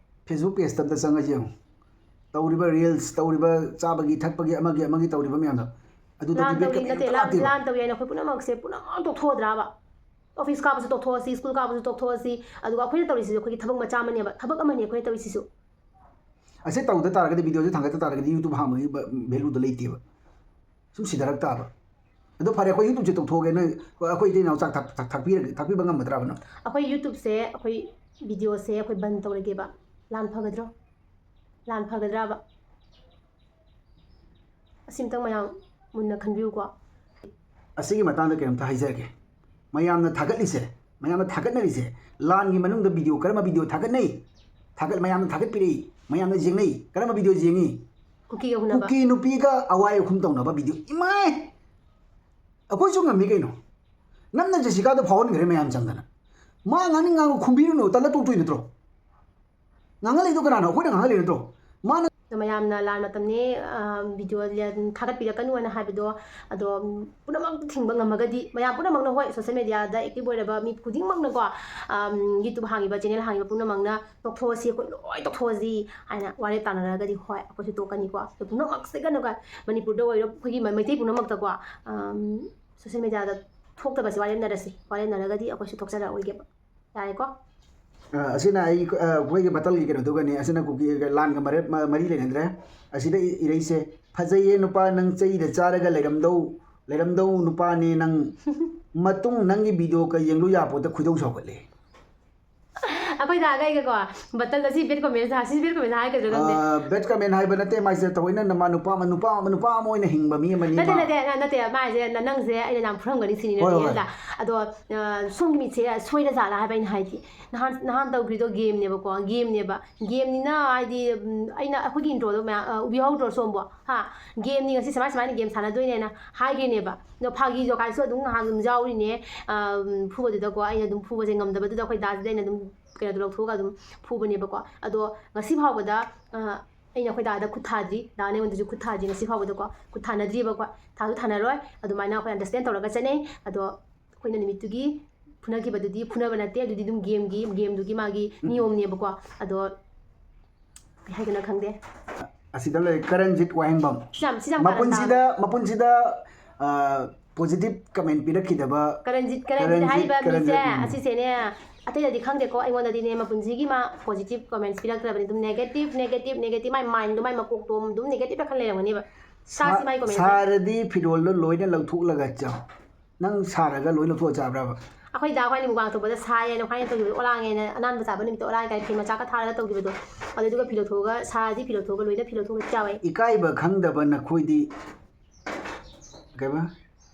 Facebook ꯄꯦꯖꯇ ꯑꯝꯇ ꯆꯪꯉ ꯌꯦꯡꯉꯨ꯫ ꯇꯧꯔꯤꯕ ꯔꯤꯜꯁ, ꯇꯧꯔꯤꯕ ꯆꯥꯕꯒꯤ ꯊꯛꯄꯒꯤ ꯑꯃꯒꯤ ꯑꯃꯒꯤ ꯇꯧꯔꯤꯕ ꯃꯌꯥꯝꯗꯣ, ꯑꯗꯨꯗ ꯂꯥꯟ ꯗꯤꯕꯦꯠ ꯇꯧꯔꯤ ꯀꯩꯝꯇ ꯅꯠꯇꯦ, ꯂꯥꯟ ꯂꯥꯛꯇꯦꯕ꯫ ꯂꯥꯟ ꯇꯧꯔꯤ ꯍꯥꯏꯅ ꯑꯩꯈꯣꯏ ꯄꯨꯝꯅꯃꯛꯁꯦ ꯄꯨꯝꯅꯃꯛ ꯇꯣꯛꯊꯣꯛꯑꯗ꯭ꯔꯕ? ꯑꯣꯐꯤꯁ ꯀꯥꯕꯁꯨ ꯇꯣꯛꯊꯣꯛꯑꯁꯤ, ꯁ꯭ꯀꯨꯜ ꯀꯥꯕꯁꯨ ꯇꯣꯛꯊꯣꯛꯑꯁꯤ, ꯑꯗꯨꯒ ꯑꯩꯈꯣꯏꯅ ꯇꯧꯔꯤꯁꯤꯁꯨ ꯑꯩꯈꯣꯏꯒꯤ ꯊꯕꯛ ꯃꯆꯥ ꯑꯃꯅꯦꯕ, ꯊꯕꯛ ꯑꯃꯅꯤ ꯑꯩꯈꯣꯏꯅ ꯇꯧꯔꯤꯁꯤꯁꯨ꯫ ꯑꯁꯤ ꯇꯧꯗ ꯇꯥꯔꯒꯗꯤ, ꯚꯤꯗꯤꯑꯣꯁꯦ ꯊꯥꯡꯒꯠꯇ ꯇꯥꯔꯒꯗꯤ YouTube ꯍꯥꯡꯕꯒꯤ ꯚꯦꯂꯨꯗꯣ ꯂꯩꯇꯦꯕ, ꯁꯨꯝ ꯁꯤꯊꯔꯛ ꯇꯥꯕ꯫ ꯑꯗꯣ ꯐꯔꯦ, ꯑꯩꯈꯣꯏ YouTubeꯁꯦ ꯇꯧꯊꯣꯛꯑꯒꯦ, ꯅꯣꯏ ꯑꯩꯈꯣꯏ ꯏꯇꯩ ꯏꯅꯥꯎ ꯆꯥꯛ ꯊꯥꯛ- ꯊꯥꯛ- ꯊꯥꯛꯄꯤꯔꯒꯦ, ꯊꯥꯛꯄꯤꯕ ꯉꯝꯒꯗ꯭ꯔꯕ ꯅꯪ? ꯑꯩꯈꯣꯏ YouTubeꯁꯦ, ꯑꯩꯈꯣꯏ ꯚꯤꯗꯤꯑꯣꯁꯦ ꯑꯩꯈꯣꯏ ꯕꯟ ꯇꯧꯔꯒꯦꯕ꯫ ꯂꯥꯟ ꯐꯒꯗ꯭ꯔꯣ? ꯂꯥꯟ ꯐꯒꯗ꯭ꯔꯕ? ꯑꯁꯤꯝꯇꯪ ꯃꯌꯥꯝ ꯃꯨꯟꯅ ꯈꯟꯕꯤꯌꯨꯀꯣ꯫ ꯑꯁꯤꯒꯤ ꯃꯇꯥꯡꯗ ꯀꯩꯅꯣꯝꯇ ꯍꯥꯏꯖꯔꯒꯦ꯫ ꯃꯌꯥꯝꯅ ꯊꯥꯒꯠꯂꯤꯁꯦ, ꯃꯌꯥꯝꯅ ꯊꯥꯒꯠꯅꯔꯤꯁꯦ, ꯂꯥꯟꯒꯤ ꯃꯅꯨꯡꯗ ꯚꯤꯗꯤꯑꯣ, ꯀꯔꯝꯕ ꯚꯤꯗꯤꯑꯣ ꯊꯥꯒꯠꯅꯩ? ꯊꯥꯒꯠ- ꯃꯌꯥꯝꯅ ꯊꯥꯒꯠꯄꯤꯔꯛꯏ, ꯃꯌꯥꯝꯅ ꯌꯦꯡꯅꯩ, ꯀꯔꯝꯕ ꯚꯤꯗꯤꯑꯣ ꯌꯦꯡꯉꯤ? ꯀꯨꯀꯤꯒ ꯍꯨꯅꯕ꯫ ꯀꯨꯀꯤ ꯅꯨꯄꯤꯒ ꯑꯋꯥꯏ ꯑꯈꯨꯝ ꯇꯧꯅꯕ ꯚꯤꯗꯤꯑꯣ꯫ ꯏꯃꯥꯏ! ꯑꯩꯈꯣꯏꯁꯨ ꯉꯝꯃꯤ ꯀꯩꯅꯣ꯫ ꯅꯝꯅ ꯖꯦꯁꯤꯀꯥꯗꯣ ꯐꯥꯎꯍꯟꯈ꯭ꯔꯦ ꯃꯌꯥꯝ ꯆꯪꯗꯅ꯫ ꯃꯥ ꯉꯥꯡꯅꯤꯡ ꯉꯥꯡꯕ ꯈꯨꯝꯕꯤꯔꯨꯅꯨ, ꯇꯜꯂ ꯇꯣꯛꯇꯣꯏ ꯅꯠꯇ꯭ꯔꯣ? ꯉꯥꯡꯍꯜꯂꯤꯗꯣ ꯀꯅꯥꯅꯣ? ꯑꯩꯈꯣꯏꯅ ꯉꯥꯡꯍꯜꯂꯤ ꯅꯠꯇ꯭ꯔꯣ? ꯃꯥꯅ ꯃꯌꯥꯝꯅ ꯂꯥꯟ ꯃꯇꯝꯅꯦ, ꯑ, video ꯊꯥꯒꯠꯄꯤꯔꯛꯀꯅꯨ ꯍꯥꯏꯅ ꯍꯥꯏꯕꯗꯣ, ꯑꯗꯣ, ꯎꯝ, ꯄꯨꯝꯅꯃꯛ ꯊꯤꯡꯕ ꯉꯝꯃꯒꯗꯤ, ꯃꯌꯥꯝ ꯄꯨꯝꯅꯃꯛꯅ, ꯍꯣꯏ, social media ꯗ active ꯑꯣꯏꯔꯕ ꯃꯤ ꯈꯨꯗꯤꯡꯃꯛꯅꯀꯣ, ꯑꯝ, YouTube ꯍꯥꯡꯉꯤꯕ, channel ꯍꯥꯡꯉꯤꯕ ꯄꯨꯝꯅꯃꯛꯅ ꯇꯣꯛꯊꯣꯛꯑꯁꯤ, ꯑꯩꯈꯣꯏ ꯂꯣꯏ ꯇꯣꯛꯊꯣꯛꯑꯁꯤ ꯍꯥꯏꯅ ꯋꯥꯔꯦꯞ ꯇꯥꯟꯅꯔꯒꯗꯤ, ꯍꯣꯏ, ꯑꯩꯈꯣꯏꯁꯨ ꯇꯣꯛꯀꯅꯤꯀꯣ꯫ ꯑꯗꯣ ꯄꯨꯝꯅꯃꯛꯁꯦ ꯀꯩꯅꯣ, ꯃꯅꯤꯄꯨꯔꯗ ꯑꯣꯏꯔꯣ, ꯑꯩꯈꯣꯏꯒꯤ ꯃ-, ꯃꯩꯇꯩ ꯄꯨꯝꯅꯃꯛꯇꯀꯣ, ꯑꯝ, social media ꯗ ꯊꯣꯛꯇꯕꯁꯦ ꯋꯥꯔꯦꯞꯅꯔꯁꯤ, ꯋꯥꯔꯦꯞꯅꯔꯒꯗꯤ ꯑꯩꯈꯣꯏꯁꯨ ꯊꯣꯛꯆꯔꯛꯑꯣꯏꯒꯦꯕ꯫ ꯌꯥꯔꯦꯀꯣ? ꯑ, ꯑꯁꯤꯅ ꯑꯩ, ꯑ, ꯑꯩꯈꯣꯏꯒꯤ ꯕꯇꯜꯒꯤ ꯀꯩꯅꯣꯗꯨꯒꯅꯤ꯫ ꯑꯁꯤꯅ ꯀꯨꯀꯤ ꯂꯥꯟꯒ ꯃꯔꯦ-, ꯃ-, ꯃꯔꯤ ꯂꯩꯅꯗ꯭ꯔꯦ꯫ ꯑꯁꯤꯗ ꯏ-, ꯏꯔꯩꯁꯦ, "ꯐꯖꯩꯌꯦ ꯅꯨꯄꯥ, ꯅꯪ ꯆꯩꯗ ꯆꯥꯔꯒ ꯂꯩꯔꯝꯗꯧ, ꯂꯩꯔꯝꯗꯧ ꯅꯨꯄꯥꯅꯦ ꯅꯪ꯫ ꯃꯇꯨꯡ ꯅꯪꯒꯤ video ꯀ ꯌꯦꯡꯂꯨ ꯌꯥꯄꯣꯠꯇ ꯈꯣꯏꯗꯧ ꯁꯥꯎꯒꯠꯂꯦ"꯫ ꯑꯩꯈꯣꯏ ꯗꯥꯒ ꯑꯩꯒꯀꯣ, ꯕꯇꯜꯗ ꯁꯤ bad comment ꯍꯥꯏ-, ꯁꯤ bad comment ꯍꯥꯏꯒꯗ꯭ꯔꯥ ꯈꯪꯗꯦ꯫ ꯑ, bad comment ꯍꯥꯏꯕ ꯅꯠꯇꯦ, ꯃꯥꯏꯁꯦ ꯊꯑꯣꯏꯅ ꯅꯃꯥ ꯅꯨꯄꯥ ꯑꯃ, ꯅꯨꯄꯥ ꯑꯃ, ꯅꯨꯄꯥ ꯑꯃ ꯑꯣꯏꯅ ꯍꯤꯡꯕ ꯃꯤ ꯑꯃꯅꯤ ꯅꯠꯇꯦ, ꯃꯥ꯫ ꯅꯠꯇꯦ, ꯅ-, ꯅꯠꯇꯦ, ꯃꯥꯏꯁꯦ ꯅ-, ꯅꯪꯁꯦ ꯑꯩꯅ ꯌꯥꯝ ꯐꯨꯔꯝꯒꯅꯤ ꯁꯤꯅꯤꯅꯦ ꯍꯣꯏ, ꯍꯣꯏ, real ꯗ꯫ ꯍꯣꯏ꯫ ꯑꯗꯣ, ꯑ, ꯁꯣꯝꯒꯤ ꯃꯤꯠꯁꯦ ꯁꯣꯏꯔ ꯖꯥꯠꯂꯥ ꯍꯥꯏꯕ ꯑꯩꯅ ꯍꯥꯏꯗꯤ꯫ ꯅꯍꯥꯟ, ꯅꯍꯥꯟ ꯇꯧꯈ꯭ꯔꯤꯗꯣ game ꯅꯦꯕꯀꯣ, game ꯅꯦꯕ꯫ Game ꯅꯤꯅ ꯍꯥꯏꯗꯤ, ꯎꯝ, ꯑꯩꯅ, ꯑꯩꯈꯣꯏꯒꯤ intro ꯗꯣ ꯃꯌꯥꯝ, ꯑ, ꯎꯕꯤꯍꯧꯗ꯭ꯔꯣ ꯁꯣꯝꯕꯣ? ꯍꯥ? Game ꯅꯤ, ꯉꯁꯤ ꯁꯨꯃꯥꯏ ꯁꯨꯃꯥꯏꯅ game ꯁꯥꯟꯅꯗꯣꯏꯅꯦꯅ ꯍꯥꯏꯈ꯭ꯔꯤꯅꯦꯕ꯫ ꯑꯗꯣ ꯐꯥꯒꯤ ꯖꯣꯀꯥꯏꯁꯨ ꯑꯗꯨꯝ ꯉꯥꯏꯍꯥꯛ ꯑꯗꯨꯝ ꯌꯥꯎꯔꯤꯅꯦ꯫ ꯑꯝ, ꯐꯨꯕꯗꯨꯗꯀꯣ, ꯑꯩꯅ ꯑꯗꯨꯝ ꯐꯨꯕꯁꯦ ꯉꯝꯗꯕꯗꯨꯗ ꯑꯩꯈꯣꯏ ꯗꯥꯁꯤꯗ ꯑꯩꯅ ꯑꯗꯨꯝ ꯀꯩꯅꯣꯗꯣ ꯂꯧꯊꯣꯛꯑꯒ ꯑꯗꯨꯝ ꯐꯨꯕꯅꯦꯕꯀꯣ꯫ ꯑꯗꯣ ꯉꯁꯤ ꯐꯥꯎꯕꯗ, ꯑ, ꯑꯩꯅ ꯑꯩꯈꯣꯏ ꯗꯥꯗ ꯈꯨꯠ ꯊꯥꯗ꯭ꯔꯤ, ꯗꯥꯅ ꯑꯩꯉꯣꯟꯗꯁꯨ ꯈꯨꯠ ꯊꯥꯗ꯭ꯔꯤ ꯉꯁꯤ ꯐꯥꯎꯕꯗꯀꯣ꯫ ꯈꯨꯠ ꯊꯥꯅꯗ꯭ꯔꯤꯕꯀꯣ, ꯊꯥꯁꯨ ꯊꯥꯅꯔꯣꯏ꯫ ꯑꯗꯨꯃꯥꯏꯅ ꯑꯩꯈꯣꯏ understand ꯇꯧꯔꯒ ꯆꯠꯅꯩ꯫ ꯑꯗꯣ ꯑꯩꯈꯣꯏꯅ ꯅꯨꯃꯤꯠꯇꯨꯒꯤ ꯐꯨꯅꯈꯤꯕꯗꯨꯗꯤ ꯐꯨꯅꯕ ꯅꯠꯇꯦ, ꯑꯗꯨꯗꯤ ꯑꯗꯨꯝ game ꯒꯤ, game ꯗꯨꯒꯤ ꯃꯥꯒꯤ ꯎꯝ꯫ ꯅꯤꯌꯣꯝꯅꯦꯕꯀꯣ꯫ ꯑꯗꯣ ꯀꯩ ꯍꯥꯏꯗꯣꯏꯅꯣ ꯈꯪꯗꯦ꯫ ꯑꯁꯤꯗ ꯂꯩ ꯀꯔꯟꯖꯤꯠ ꯋꯥꯍꯦꯡꯕꯝ꯫ ꯁꯤ ꯌꯥꯝ, ꯁꯤ ꯌꯥꯝ ꯃꯄꯨꯟꯁꯤꯗ, ꯀꯥꯔꯟ ꯇꯥꯕ꯫ ꯃꯄꯨꯟꯁꯤꯗ, ꯑ, positive comment ꯄꯤꯔꯛꯈꯤꯗꯕ ꯀꯔꯟꯖꯤꯠ, ꯀꯔꯟꯖꯤꯠ ꯀꯔꯟꯖꯤꯠ, ꯍꯥꯏꯔꯤꯕ ꯃꯤꯁꯦ, ꯀꯔꯟꯖꯤꯠ, ꯎꯝ꯫ ꯑꯁꯤꯁꯦꯅꯦ, ꯑꯇꯩꯗꯗꯤ ꯈꯪꯗꯦꯀꯣ, ꯑꯩꯉꯣꯟꯗꯗꯤꯅꯦ, ꯃꯄꯨꯟꯁꯤꯒꯤ ꯃꯥ positive comments ꯄꯤꯔꯛꯇ꯭ꯔꯕꯅꯤ꯫ ꯑꯗꯨꯝ negative, negative, negative, ꯃꯥꯏ mind ꯗꯣ, ꯃꯥꯏ ꯃꯀꯣꯛꯇꯣ ꯑꯗꯨꯝ negative ꯇ ꯈꯜ ꯂꯩꯔꯝꯒꯅꯦꯕ꯫ ꯁꯥꯁꯤ ꯁꯥ-, ꯃꯥꯏ comment ꯁꯦ꯫ ꯁꯥꯔꯗꯤ ꯐꯤꯔꯣꯜꯗꯣ ꯂꯣꯏꯅ ꯂꯧꯊꯣꯛꯂꯒ ꯆꯥꯎ꯫ ꯅꯪ ꯁꯥꯔꯒ ꯂꯣꯏ ꯂꯧꯊꯣꯛꯑ ꯆꯥꯕ꯭ꯔꯕ? ꯑꯩꯈꯣꯏ ꯗꯥ ꯍꯣꯏꯅ mukbang ꯇꯧꯕꯗ ꯁꯥꯏꯌꯦꯅ ꯑꯩꯈꯣꯏꯅ ꯇꯧꯈꯤꯕꯗꯣ, ꯑꯣꯂꯥꯡꯉꯦꯅ ꯑꯅꯥꯟꯕ ꯆꯥꯕ ꯅꯨꯃꯤꯠꯇ ꯑꯣꯂꯥꯡ ꯀꯥꯏ ꯐꯤ ꯃꯆꯥꯒ ꯊꯥꯔꯒ ꯇꯧꯈꯤꯕꯗꯣ, ꯑꯗꯨꯗꯨꯒ ꯐꯤ ꯂꯧꯊꯣꯛꯑꯒ, ꯁꯥꯔꯗꯤ ꯐꯤ ꯂꯧꯊꯣꯛꯑꯒ ꯂꯣꯏꯅ ꯐꯤ ꯂꯧꯊꯣꯛꯑꯒ ꯆꯥꯎꯋꯦ꯫ ꯏꯀꯥꯏꯕ ꯈꯪꯗꯕ ꯅꯈꯣꯏꯗꯤ, ꯀꯩꯕ?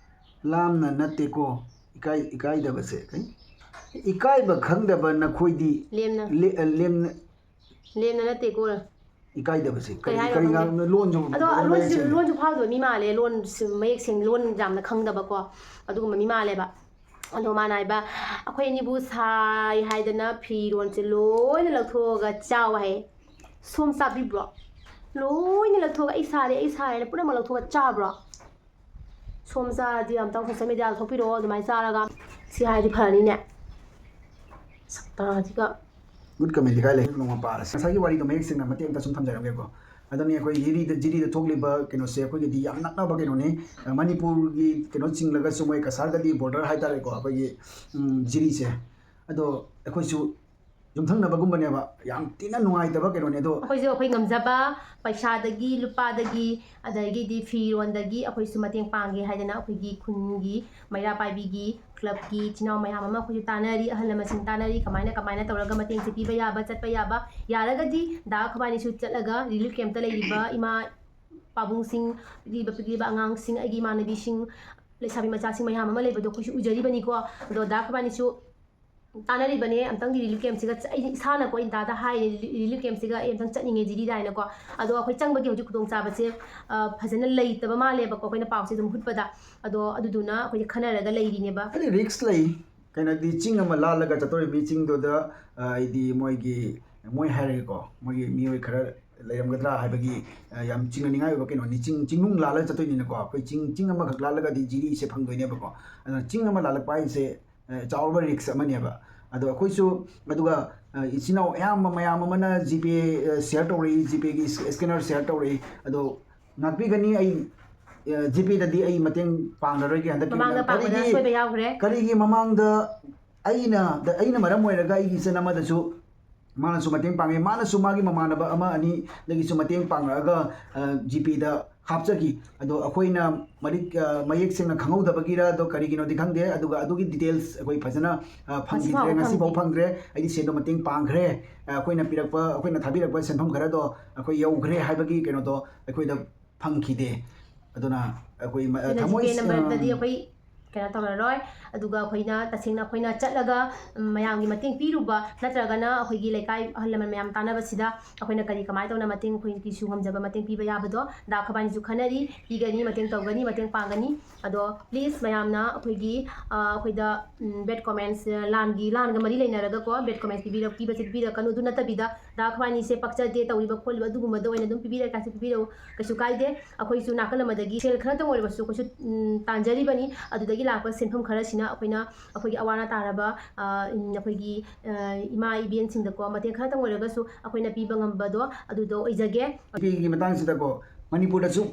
ꯂꯥꯝꯅ ꯅꯠꯇꯦꯀꯣ, ꯏꯀꯥꯏ-, ꯏꯀꯥꯏꯗꯕꯁꯦ, ꯀꯩ? ꯏꯀꯥꯏꯕ ꯈꯪꯗꯕ ꯅꯈꯣꯏꯗꯤ ꯂꯦꯝꯅ꯫ ꯂꯦ-, ꯑ, ꯂꯦꯝꯅ꯫ ꯂꯦꯝꯅ ꯅꯠꯇꯦꯀꯣ꯫ ꯏꯀꯥꯏꯗꯕꯁꯦ꯫ ꯀꯩ ꯀꯔꯤ, ꯍꯥꯏꯅꯣ ꯀꯔꯤ ꯈꯪꯗꯦ꯫ ꯉꯥꯡꯕꯅꯣ? ꯂꯣꯟꯁꯨ ꯑꯗꯣ ꯃꯌꯦꯛ ꯂꯣꯟꯁꯨ, ꯁꯦꯡꯗꯦ꯫ ꯂꯣꯟꯁꯨ ꯐꯥꯎꯗꯕ ꯃꯤ ꯃꯥꯜꯂꯦ, ꯂꯣꯟꯁꯨ ꯃꯌꯦꯛ ꯁꯦꯡ-, ꯂꯣꯟ ꯌꯥꯝꯅ ꯈꯪꯗꯕꯀꯣ, ꯑꯗꯨꯒꯨꯝꯕ ꯃꯤ ꯃꯥꯜꯂꯦꯕ꯫ ꯑꯗꯣ ꯃꯥꯅ ꯍꯥꯏꯕ, "ꯑꯩꯈꯣꯏ ꯑꯅꯤꯕꯨ ꯁꯥꯏ ꯍꯥꯏꯗꯅ ꯐꯤꯔꯣꯟꯁꯦ ꯂꯣꯏꯅ ꯂꯧꯊꯣꯛꯑꯒ ꯆꯥꯎ" ꯍꯥꯏꯌꯦ꯫ ꯁꯣꯝ ꯆꯥꯕꯤꯕ꯭ꯔꯣ? ꯂꯣꯏꯅ ꯂꯧꯊꯣꯛꯑꯒ "ꯑꯩ ꯁꯥꯔꯦ, ꯑꯩ ꯁꯥꯔꯦꯅ" ꯄꯨꯝꯅꯃꯛ ꯂꯧꯊꯣꯛꯑꯒ ꯆꯥꯕ꯭ꯔꯣ? ꯁꯣꯝ ꯆꯥꯔꯗꯤ ꯑꯝꯇꯪ social media ꯂꯧꯊꯣꯛꯄꯤꯔꯛꯑꯣ, ꯑꯗꯨꯃꯥꯏꯅ ꯆꯥꯔꯒ ꯁꯤ ꯍꯥꯏꯔꯗꯤ ꯐꯔꯅꯤꯅꯦ꯫ ꯁꯛꯇꯥꯁꯤꯒ꯫ ꯒꯨꯗ ꯀꯃꯦꯟꯗꯤ ꯀꯥꯏ ꯂꯩ? ꯅꯣꯡꯃ ꯄꯥꯔꯁꯤ꯫ ꯉꯁꯥꯏꯒꯤ ꯋꯥꯔꯤꯗꯣ ꯃꯌꯦꯛ ꯁꯦꯡꯅ ꯃꯇꯦꯛ ꯑꯝꯇ ꯁꯨꯝ ꯊꯝꯖꯔꯝꯒꯦꯀꯣ꯫ ꯑꯗꯨꯅꯤ ꯑꯩꯈꯣꯏ ꯖꯤꯔꯤꯗ, ꯖꯤꯔꯤꯗ ꯊꯣꯛꯂꯤꯕ ꯀꯩꯅꯣꯁꯦ ꯑꯩꯈꯣꯏꯒꯤꯗꯤ ꯌꯥꯝ ꯅꯛꯅꯕ ꯀꯩꯅꯣꯅꯤ꯫ ꯑ, ꯃꯅꯤꯄꯨꯔꯒꯤ ꯀꯩꯅꯣ ꯆꯤꯡꯂꯒꯁꯨ ꯃꯣꯏ ꯀꯁꯥꯔꯒꯗꯤ ꯕꯣꯔꯗꯔ ꯍꯥꯏꯇꯥꯔꯦꯀꯣ, ꯑꯩꯈꯣꯏꯒꯤ, ꯎꯝ, ꯖꯤꯔꯤꯁꯦ꯫ ꯑꯗꯣ ꯑꯩꯈꯣꯏꯁꯨ ꯌꯨꯝꯊꯪꯅꯕꯒꯨꯝꯕꯅꯦꯕ, ꯌꯥꯝ ꯊꯤꯅ ꯅꯨꯡꯉꯥꯏꯇꯕ ꯀꯩꯅꯣꯅꯦ꯫ ꯑꯗꯣ ꯑꯩꯈꯣꯏꯁꯨ ꯑꯩꯈꯣꯏ ꯉꯝꯖꯕ ꯄꯩꯁꯥꯗꯒꯤ, ꯂꯨꯄꯥꯗꯒꯤ, ꯑꯗꯒꯤꯗꯤ ꯐꯤꯔꯣꯟꯗꯒꯤ ꯑꯩꯈꯣꯏꯁꯨ ꯃꯇꯦꯡ ꯄꯥꯡꯒꯦ ꯍꯥꯏꯗꯅ ꯑꯩꯈꯣꯏꯒꯤ ꯈꯨꯟꯒꯤ ꯃꯩꯔꯥ ꯄꯥꯏꯕꯤꯒꯤ ꯀ꯭ꯂꯕꯀꯤ ꯏꯆꯤꯟ ꯏꯅꯥꯎ ꯃꯌꯥꯝ ꯑꯃ ꯑꯩꯈꯣꯏꯁꯨ ꯇꯥꯟꯅꯔꯤ, ꯑꯍꯜ ꯂꯃꯟꯁꯤꯡ ꯇꯥꯟꯅꯔꯤ, ꯀꯃꯥꯏꯅ ꯀꯃꯥꯏꯅ ꯇꯧꯔꯒ ꯃꯇꯦꯡꯁꯦ ꯄꯤꯕ ꯌꯥꯕ, ꯆꯠꯄ ꯌꯥꯕ꯫ ꯌꯥꯔꯒꯗꯤ ꯗꯥ ꯑꯩꯈꯣꯏꯕꯥꯅꯤꯁꯨ ꯆꯠꯂꯒ ꯔꯤꯂꯤꯐ ꯀꯦꯝꯞꯇ ꯂꯩꯔꯤꯕ ꯏꯃꯥ ꯄꯥꯕꯨꯡꯁꯤꯡ, ꯄꯤꯛꯂꯤꯕ ꯄꯤꯛꯂꯤꯕ ꯑꯉꯥꯡꯁꯤꯡ, ꯑꯩꯒꯤ ꯏꯃꯥꯟꯅꯕꯤꯁꯤꯡ, ꯂꯩꯁꯥꯕꯤ ꯃꯆꯥꯁꯤꯡ ꯃꯌꯥꯝ ꯑꯃ ꯂꯩꯕꯗꯣ ꯑꯩꯈꯣꯏꯁꯨ ꯎꯖꯔꯤꯕꯅꯤꯀꯣ꯫ ꯑꯗꯣ ꯗꯥ ꯑꯩꯈꯣꯏꯕꯥꯅꯤꯁꯨ ꯇꯥꯟꯅꯔꯤꯕꯅꯦ, ꯑꯝꯇꯪꯗꯤ ꯔꯤꯂꯤꯐ ꯀꯦꯝꯞꯁꯤꯒ ꯆ-, ꯑꯩ ꯏꯁꯥꯅꯀꯣ, ꯑꯩ ꯗꯥꯗ ꯍꯥꯏꯔꯤꯅꯦ, ꯔꯤꯂꯤꯐ ꯀꯦꯝꯞꯁꯤꯒ ꯑꯩ ꯑꯝꯇꯪ ꯆꯠꯅꯤꯡꯉꯦ ꯖꯤꯔꯤꯗ ꯍꯥꯏꯅꯀꯣ꯫ ꯑꯗꯣ ꯑꯩꯈꯣꯏ ꯆꯪꯕꯒꯤ ꯍꯧꯖꯤꯛ ꯈꯨꯗꯣꯡꯆꯥꯕꯁꯦ, ꯑ, ꯐꯖꯅ ꯂꯩꯇꯕ ꯃꯥꯜꯂꯦꯕꯀꯣ, ꯑꯩꯈꯣꯏꯅ ꯄꯥꯎꯁꯦ ꯑꯗꯨꯝ ꯍꯨꯠꯄꯗ꯫ ꯑꯗꯣ ꯑꯗꯨꯗꯨꯅ ꯑꯩꯈꯣꯏꯁꯦ ꯈꯟꯅꯔꯒ ꯂꯩꯔꯤꯅꯦꯕ꯫ ꯍꯥꯏꯗꯤ ꯔꯤꯛꯁ ꯂꯩ꯫ ꯀꯩꯅꯣꯗꯤ ꯆꯤꯡ ꯑꯃ ꯂꯥꯜꯂꯒ ꯆꯠꯇꯧꯔꯤꯕ ꯃꯤꯁꯤꯡꯗꯨꯗ, ꯑ, ꯑꯩꯗꯤ ꯃꯣꯏꯒꯤ, ꯃꯣꯏ ꯍꯥꯏꯔꯒꯦꯀꯣ, ꯃꯣꯏꯒꯤ ꯃꯤꯑꯣꯏ ꯈꯔ ꯂꯩꯔꯝꯒꯗ꯭ꯔꯥ ꯍꯥꯏꯕꯒꯤ, ꯑ, ꯌꯥꯝ ꯆꯤꯡꯅꯅꯤꯡꯉꯥꯏ ꯑꯣꯏꯕ ꯀꯩꯅꯣꯅꯤ꯫ ꯆꯤꯡ, ꯆꯤꯡꯅꯨꯡ ꯂꯥꯜꯂꯒ ꯆꯠꯇꯣꯏꯅꯤꯅꯀꯣ꯫ ꯑꯩꯈꯣꯏ ꯆꯤꯡ, ꯆꯤꯡ ꯑꯃꯈꯛ ꯂꯥꯜꯂꯒꯗꯤ ꯖꯤꯔꯤꯁꯦ ꯐꯪꯗꯣꯏꯅꯦꯕꯀꯣ꯫ ꯑꯗꯨꯅ ꯆꯤꯡ ꯑꯃ ꯂꯥꯜꯂꯛꯄ ꯍꯥꯏꯁꯦ, ꯑ, ꯆꯥꯎꯔꯕ ꯔꯤꯛꯁ ꯑꯃꯅꯦꯕ꯫ ꯑꯗꯣ ꯑꯩꯈꯣꯏꯁꯨ, ꯑꯗꯨꯒ, ꯑ, ꯏꯆꯤꯟ ꯏꯅꯥꯎ ꯑꯌꯥꯝꯕ ꯃꯌꯥꯝ ꯑꯃꯅ ꯖꯤꯄꯦ, ꯑ, ꯁꯤꯌꯔ ꯇꯧꯔꯛꯏ, ꯖꯤꯄꯦꯒꯤ ꯏꯁ-, ꯏꯁꯀꯦꯅꯔ ꯁꯤꯌꯔ ꯇꯧꯔꯛꯏ꯫ ꯑꯗꯣ ꯉꯥꯛꯄꯤꯒꯅꯤ, ꯑꯩ, ꯑ, ꯖꯤꯄꯦꯗꯗꯤ ꯑꯩ ꯃꯇꯦꯡ ꯄꯥꯡꯉꯔꯣꯏꯒꯦ ꯍꯟꯗꯛꯀꯤ ꯃꯃꯥꯡꯗ ꯃꯇꯝ꯫ ꯄꯥꯡꯕꯗ ꯀꯔꯤꯒꯤ, ꯁꯣꯏꯕ ꯌꯥꯎꯈ꯭ꯔꯦ꯫ ꯀꯔꯤꯒꯤ ꯃꯃꯥꯡꯗ ꯑꯩꯅ, ꯗ-, ꯑꯩꯅ ꯃꯔꯝ ꯑꯣꯏꯔꯒ ꯑꯩꯒꯤ ꯏꯆꯟ ꯑꯃꯗꯁꯨ ꯃꯥꯅꯁꯨ ꯃꯇꯦꯡ ꯄꯥꯡꯉꯦ, ꯃꯥꯅꯁꯨ ꯃꯥꯒꯤ ꯃꯃꯥꯟꯅꯕ ꯑꯃ ꯑꯅꯤꯗꯒꯤꯁꯨ ꯃꯇꯦꯡ ꯄꯥꯡꯉꯛꯑꯒ, ꯑ, ꯖꯤꯄꯦꯗ ꯍꯥꯞꯆꯈꯤ꯫ ꯑꯗꯣ ꯑꯩꯈꯣꯏꯅ ꯃꯔꯤꯛ, ꯑ, ꯃꯌꯦꯛ ꯁꯦꯡꯅ ꯈꯪꯍꯧꯗꯕꯒꯤꯔ ꯑꯗꯣ ꯀꯔꯤꯒꯤꯅꯣꯗꯤ ꯈꯪꯗꯦ, ꯑꯗꯨꯒ ꯑꯗꯨꯒꯤ ꯗꯤꯇꯦꯜꯁ ꯑꯩꯈꯣꯏ ꯐꯖꯅ, ꯑ, ꯐꯪꯈꯤꯗ꯭ꯔꯦ, ꯉꯁꯤꯐꯥꯎꯕ ꯉꯁꯤꯐꯥꯎ ꯐꯪꯗꯦ꯫ ꯐꯪꯗ꯭ꯔꯦ꯫ ꯑꯩꯗꯤ ꯁꯦꯟꯗꯣ ꯃꯇꯦꯡ ꯄꯥꯡꯈ꯭ꯔꯦ, ꯑ, ꯑꯩꯈꯣꯏꯅ ꯄꯤꯔꯛꯄ, ꯑꯩꯈꯣꯏꯅ ꯊꯥꯕꯤꯔꯛꯄ ꯁꯦꯟꯐꯝ ꯈꯔꯗꯣ ꯑꯩꯈꯣꯏ ꯌꯧꯈ꯭ꯔꯦ ꯍꯥꯏꯕꯒꯤ ꯀꯩꯅꯣꯗꯣ ꯑꯩꯈꯣꯏꯗ ꯐꯪꯈꯤꯗꯦ꯫ ꯑꯗꯨꯅ ꯑꯩꯈꯣꯏ ꯃ-, ꯑ, ꯑꯗꯨꯅ ꯊꯃꯣꯏ, ꯖꯤꯄꯦ ꯅꯝꯕꯔꯗꯗꯤ ꯑ, ꯑꯩꯈꯣꯏ ꯀꯩꯅꯣ ꯇꯧꯔꯔꯣꯏ꯫ ꯑꯗꯨꯒ ꯑꯩꯈꯣꯏꯅ ꯇꯁꯦꯡꯅ ꯑꯩꯈꯣꯏꯅ ꯆꯠꯂꯒ, ꯎꯝ, ꯃꯌꯥꯝꯒꯤ ꯃꯇꯦꯡ ꯄꯤꯔꯨꯕ ꯅꯠꯇ꯭ꯔꯒꯅ ꯑꯩꯈꯣꯏꯒꯤ ꯂꯩꯀꯥꯏ ꯑꯍꯜ ꯂꯃꯟ ꯃꯌꯥꯝ ꯇꯥꯟꯅꯕꯁꯤꯗ ꯑꯩꯈꯣꯏꯅ ꯀꯔꯤ ꯀꯃꯥꯏꯅ ꯇꯧꯅ ꯃꯇꯦꯡ ꯑꯩꯈꯣꯏꯒꯤꯁꯨ ꯉꯝꯖꯕ ꯃꯇꯦꯡ ꯄꯤꯕ ꯌꯥꯕꯗꯣ ꯗꯥ ꯈꯕꯥꯏꯅꯤꯁꯨ ꯈꯟꯅꯔꯤ, ꯄꯤꯒꯅꯤ, ꯃꯇꯦꯡ ꯇꯧꯒꯅꯤ, ꯃꯇꯦꯡ ꯄꯥꯡꯒꯅꯤ꯫ ꯑꯗꯣ please ꯃꯌꯥꯝꯅ ꯑꯩꯈꯣꯏꯒꯤ, ꯑ, ꯑꯩꯈꯣꯏꯗ, ꯎꯝ, bad comments, ꯂꯥꯟꯒꯤ, ꯂꯥꯟꯒ ꯃꯔꯤ ꯂꯩꯅꯔꯒꯀꯣ bad comments ꯄꯤꯕꯤꯔꯛ-, ꯄꯤꯕꯁꯦ ꯄꯤꯕꯤꯔꯛꯀꯅꯨ꯫ ꯑꯗꯨ ꯅꯠꯇꯕꯤꯗ ꯗꯥ ꯈ꯭ꯋꯥꯏꯅꯤꯁꯦ ꯄꯛꯆꯗꯦ ꯇꯧꯔꯤꯕ ꯈꯣꯠꯂꯤꯕ ꯑꯗꯨꯒꯨꯝꯕꯗ ꯑꯣꯏꯅ ꯑꯗꯨꯝ ꯄꯤꯕꯤꯔꯛꯀꯦ ꯍꯥꯏꯁꯨ ꯄꯤꯕꯤꯔꯛꯎ, ꯀꯩꯁꯨ ꯀꯥꯏꯗꯦ꯫ ꯑꯩꯈꯣꯏꯁꯨ ꯅꯥꯀꯜ ꯑꯃꯗꯒꯤ ꯁꯦꯜ ꯈꯔꯇꯪ ꯑꯣꯏꯔꯕꯁꯨ ꯑꯩꯈꯣꯏꯁꯨ, ꯎꯝ, ꯇꯥꯟꯖꯔꯤꯕꯅꯤ꯫ ꯑꯗꯨꯗꯒꯤ ꯂꯥꯛꯄ ꯁꯦꯟꯐꯝ ꯈꯔꯁꯤꯅ ꯑꯩꯈꯣꯏꯅ ꯑꯩꯈꯣꯏꯒꯤ ꯑꯋꯥ ꯑꯅꯥ ꯇꯥꯔꯕ, ꯑ, ꯎꯝ, ꯑꯩꯈꯣꯏꯒꯤ, ꯑ, ꯏꯃꯥ ꯏꯕꯦꯟꯁꯤꯡꯗꯀꯣ ꯃꯇꯦꯡ ꯈꯔꯇꯪ ꯑꯣꯏꯔꯒꯁꯨ ꯑꯩꯈꯣꯏꯅ ꯄꯤꯕ ꯉꯝꯕꯗꯣ ꯑꯗꯨꯗꯣ ꯑꯣꯏꯖꯒꯦ꯫ ꯅꯨꯄꯤꯒꯤ ꯃꯇꯥꯡꯁꯤꯗꯀꯣ ꯃꯅꯤꯄꯨꯔꯗꯁꯨ